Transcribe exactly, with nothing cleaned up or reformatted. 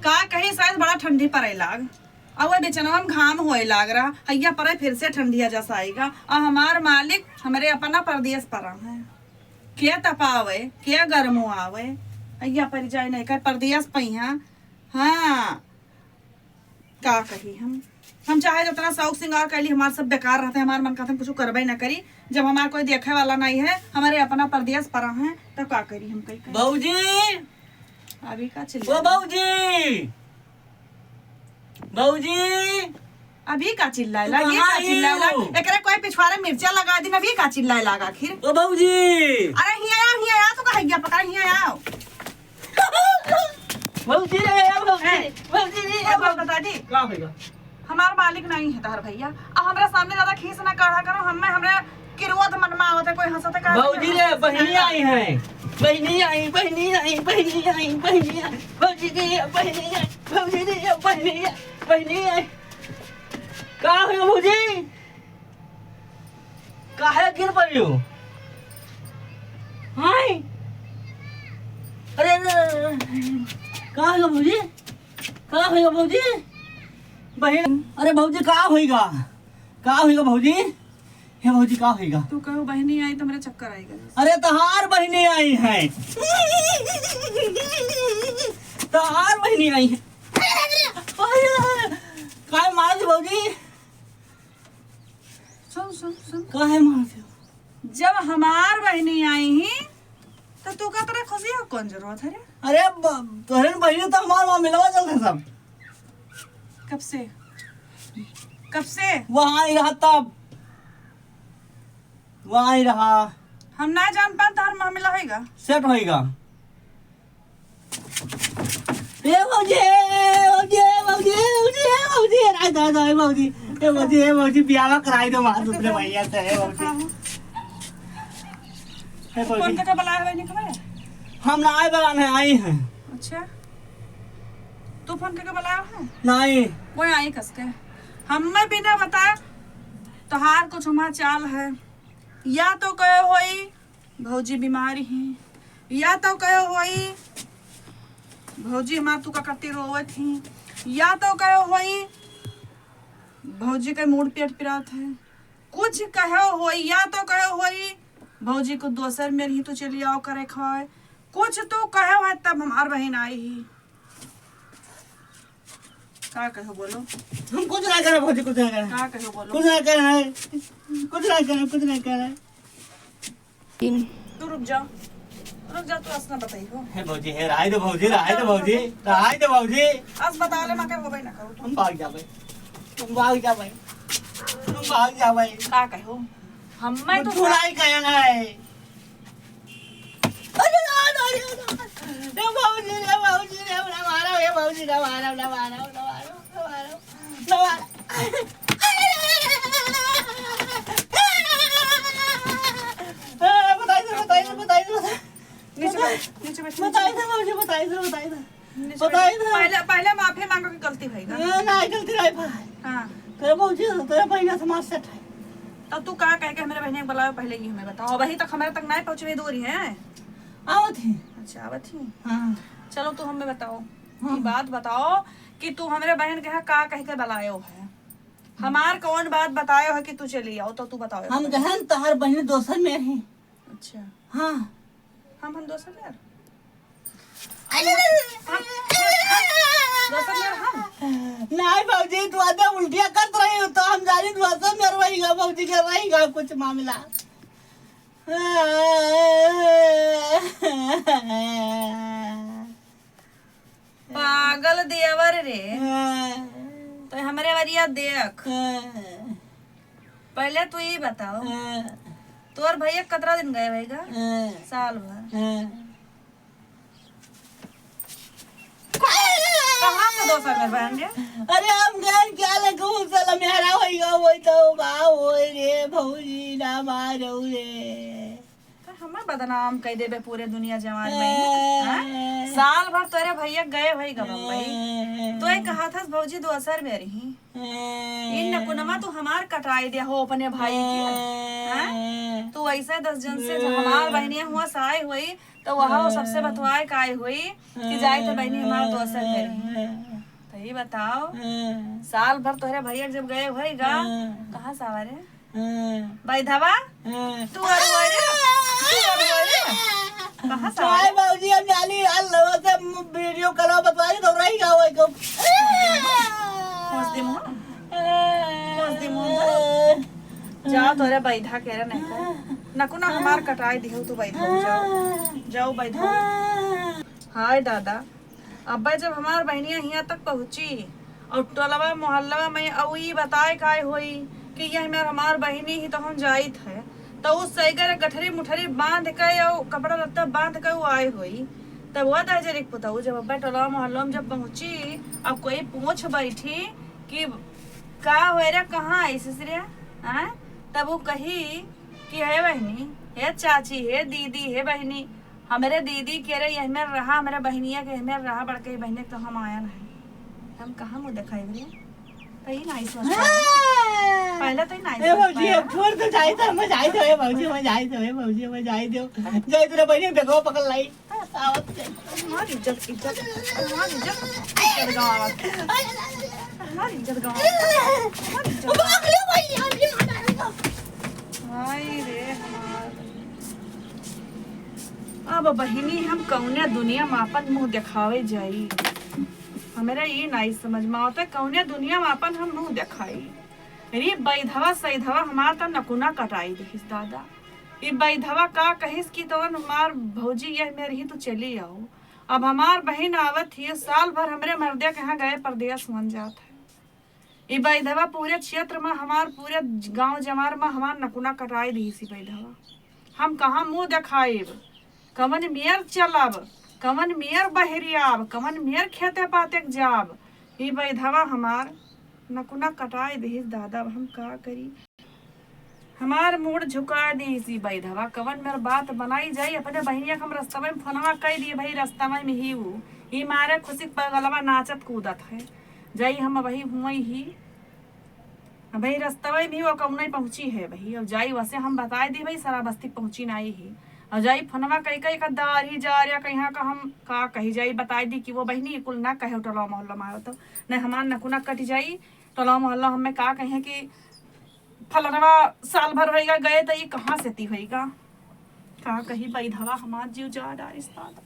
का कही, शायद बड़ा ठंडी पड़े लाग। अब वो बेचनवा में घाम होए लाग रहा, हैया परे फिर से ठंडिया जस आएगा। और हमार मालिक हमरे अपना परदेस परा है, के तपावे, के गरमो आवे, हैया पर जाए नहीं कर परदेस पहिया। हाँ, का कही हम, हम चाहे जितना शौक सिंगार कर ली, हमार सब बेकार रहते हैं, हमार मन कहते हैं कुछ करबे ना करी। जब हमार कोई देखे वाला नहीं है, हमारे अपना परदेस परा है, तो का करी हम कही, कही? भौजी, अभी का ओ चिल्ला? भौजी, भौजी, अभी का चिल्लाए तू लाग? ये कहाँ का चिल्लाए लाग? आयु? एकरे कोई पिछवारे मिर्चा लगा दिन, अभी का चिल्लाए लाग आखिर? ओ भौजी। अरे हिया आओ, हिया आओ, तो कहे गया पकड़, हिया आओ। भौजी रे, ए भौजी, हैं? भौजी रे, ए ए बात भौजी। बता दी। का होइगा? हमार मालिक नहीं है तहर भैया, आ हमरा सामने ज्यादा खीस ना काढ़ा करो, हमें हमरे क्रोध मन में आवत है, कोई हंसत है का? भौजी रे, बहिनी आई हैं, बहिनी आई, बहिनी आई, बहिनी आई, बहिनी आई, भौजी रे, बहिनी आई, भौजी रे, बहिनी आई, बहिनी आई। का होइगा भौजी? काहे गिर पड़ियो? हाय। अरे, अरे, अरे, अरे। का होइगा भौजी? का होइगा भौजी? बहिन, अरे भौजी, का होइगा? का होइगा भौजी? हे भौजी, का होइगा? तू कहो बहिनी आई तो मेरा चक्कर आएगा। अरे, तहार बहिनी आई हैं। तहार बहिनी आई हैं। अरे, अरे, अरे। काहे मारत भौजी? सुन, सुन, सुन। काहे मारत हो? जब हमार बहिनी आई ही, तो तू का तरह खुशी हो? कौन जरूरत है रे? अरे, ब-, तोहरे बहिनी तो हमार वहाँ मिलवा चलते सब। कब से? कब से? वहाँ ही रहा तब। वहाँ ही रहा। हम ना जान पान तोहर मामला होइगा। सेट होइगा। ए भौजी, ए भौजी, ए भौजी, ए भौजी, ए भौजी, ए राय दो, दो, ए भौजी, ए भौजी, ए भौजी, बियाह कराई दो मार दूसरे भैया से, ए भौजी। हाँ। ए तू फोन भौजी। करके बुलाया है बहनी को? हम ना आए बगान है, आई हैं। अच्छा, तू फोन करके बुलाया है? नहीं। कोई आई कस के? हमें बिना बताए तोहार कुछ हमार चाल है, या तो कहे होई भौजी बीमार ही, या तो कहो होई भौजी हमार तू का करती रोवत ही, या तो कहो होई भौजी के मूड पेट पिरात है, कुछ कहो होई, या तो कहो होई भौजी को दोसर मेर ही तू चली आओ करे खाए, कुछ तो कहो है तब हमार बहिन आई ही। का कहो बोलो? हम कुछ ना करे भौजी, कुछ ना करे। का कहो बोलो? कुछ ना करे, कुछ ना करे, कुछ ना करे। तू रुक जा, रुक जा, तू असना बताई हो। हे भौजी, हे रहाई दे भौजी, रहाई दे भौजी, रहाई दे भौजी। अस बता ले, माँ के होबे ना करो तुम। हम भाग जाबे, तुम भाग जाबे, तुम भाग जाबे। का कहो? हम मैं तो कुछ नहीं कहना है। अरे, अरे, अरे, अरे, ए भौजी रे, भौजी रे, ना मारो, ए भौजी, ना मारो, ना मारो, ना मारो, ना मारो, ना मारो। ए, बताई दे, बताई दे, बताई दे, बताई दे। नीचे बैठ, नीचे बैठ, नीचे बताई बैठ। दे, भौजी, बताई दे, बताई दे। नीचे बताई बैठ। दे। पहले, पहले माफी मांगो कि गलती भई ना। ए, ना, गलती नहीं भाई। हाँ। तेरे भौजी, तेरे बहिना से मार सेट है। तो तू का कह के हमरे बहिनी के बुलावे, पहले ये हमें बताओ। अबही तक हमरे तक नहीं पहुँचवे दूर है। आवत ही। अच्छा, आवत ही। हाँ। चलो, तू हमें बताओ, हाँ। ये बात बताओ कि तू हमरे बहन के यहाँ का कह के बुलायो है? हमार कौन बात बतायो है कि तू चली आओ, तो तू बताओ। हम कहन तहार बहिन दोसर में है। अच्छा। हाँ। हम, हम दोसर में? अरे, अरे, अरे, अरे। दोसर में हम? नहीं भौजी, तू आधा उल्टिया करत रही हो, तो हम जानी दोसर में रहेगा, भौजी के रहेगा कुछ मामला। पागल देवर रे। हाँ। तो हमरे वरिया देख। हाँ। पहले तू ई बताओ, हाँ। तोर भैया कतरा दिन गए भईगा? हाँ। साल भर। हाँ। कहाँ से दोसर में बहन रे? अरे हम गए क्या ले कहूँ साला मेहरा होइगा, वही तो का होई रे भौजी ना मारो रे। तो हमें बदनाम कइ देबे पूरे दुनिया जवान में, हाँ? साल भर तोरे भैया गए होइगा बम्बई, तोय कहत हस भौजी दोसर में रही। इन नकुनमा तू हमार कटाई दे हो अपने भाई के, हाँ? तू ऐसे दस जन से जो हमार बहनिया हुआ से आए हुई, तो वह सबसे बतवाए का आए हुई कि जाए तो बहनी हमार दोसर में रही। तो ये बताओ, साल भर तोहरे भैया जब गए होइगा, कहाँ से आवा रे? बैधवा, तू अरुआ रे, तू अरुआ रे। कहाँ से आवा रे? बाबूजी, हम जानी यार, लवा से वीडियो कॉल बतवाई तो रही का होई को। खोस दे मुंह, खोस दे मुंह। जाओ तोरे बैधा के रे नहीं तो। नकुना हमार कटाई दिहो तू बैधा, जाओ, जाओ बैधा। हाय दादा, अब्बा जब हमार बहनिया हियाँ तक पहुँची और टोलवा मोहल्लवा में और ई बताए काय होई कि यह मेर हमार बहनी ही तो हम जाइत है, तो उ सैगर गठरी मुठरी बांध के और कपड़ा लत्ता बांध के उ आए होई। तब वह दहजरी के पुतहु जब अब्बा टोलवा मोहल्ला में जब पहुँची, अब कोई पूछ बैठी कि का होए रे, कहाँ आइस रे, हाँ? तब वो कही कि हे बहनी, हे चाची, हे दीदी, हे बहनी, हमरे दीदी के रे यही में रहा, हमरे बहनिया के यही में रहा, बड़के बहनिया के तो हम आया नहीं। हम कहाँ मुँह देखाई रे? तो ही नहीं सोच पाए। पहले तो ही नहीं ए सोच भौजी, पाए। अब छोड़ दो, जाए तो, मैं जाए दो, ए भौजी, मैं जाए दो, ए भौजी, मैं जाए दो। जाए तेरे बहनी बेगवा पकड़ लाई। आवत है। हमार इज्जत, इज्जत, हमार इज्जत, इज्जत गंवावत है। हमार इज्जत गंवावत है। हमार इज्जत गंवावत है। हाय रे हमार। अब बहिनी हम कौने दुनिया में आपन मुँह देखावे जाई? हमरा ई नाई समझ में आवत है कौने दुनिया में आपन हम मुँह देखाई। रे बैधवा सैधवा हमार त नकुना कटाई दिहिस दादा। ई बैधवा का कहिस कि तवन हमार भौजी यह में रही तो चली आओ। अब हमार बहिन आवत ही, साल भर हमरे मर्दे के यहाँ गए परदेस मन जात है। ई बैधवा पूरे क्षेत्र में हमार, पूरे गाँव जमार में हमार नकुना कटाई दिहिस ई बैधवा। हम कहाँ मुँह देखाइब, कवन मेर चलब, कवन मेर बहरियाब, कवन मेर खेते पाते के जाब। ई बैधवा हमार नकुना कटाई दिहिस दादा, अब हम का करी? हमार मूड़ झुकाए दिहिस ई बैधवा, कवन मेर बात बनाई जाई। अपने बहिनिया के हम रस्तवे में फोनवा कई दिए, भाई रस्तवे में ही ऊ, ई मारे खुशी के बगलवा नाचत कूदत है। जाई हम अबही हुई ही, अबही रस्तवे में ही वो कौनो ही पहुँची है भाई। अब जाई वसे हम बताए दी भाई, सारा बस्ती पहुँची नाई ही। और जाई फोनवा कई कई का दारी जा रहा कहीं का, हम का कही जाई, बताए दी कि वो बहिनी ये कुल ना कहे टोला मोहल्ला मारो तो, नहीं हमार नकुना कट जाई। टोला मोहल्ला हमें का कहे कि फलनवा साल भर होइगा गए, तो ये कहाँ से ती होइगा? का कही बैधवा हमार जीव जा डारिस दादा।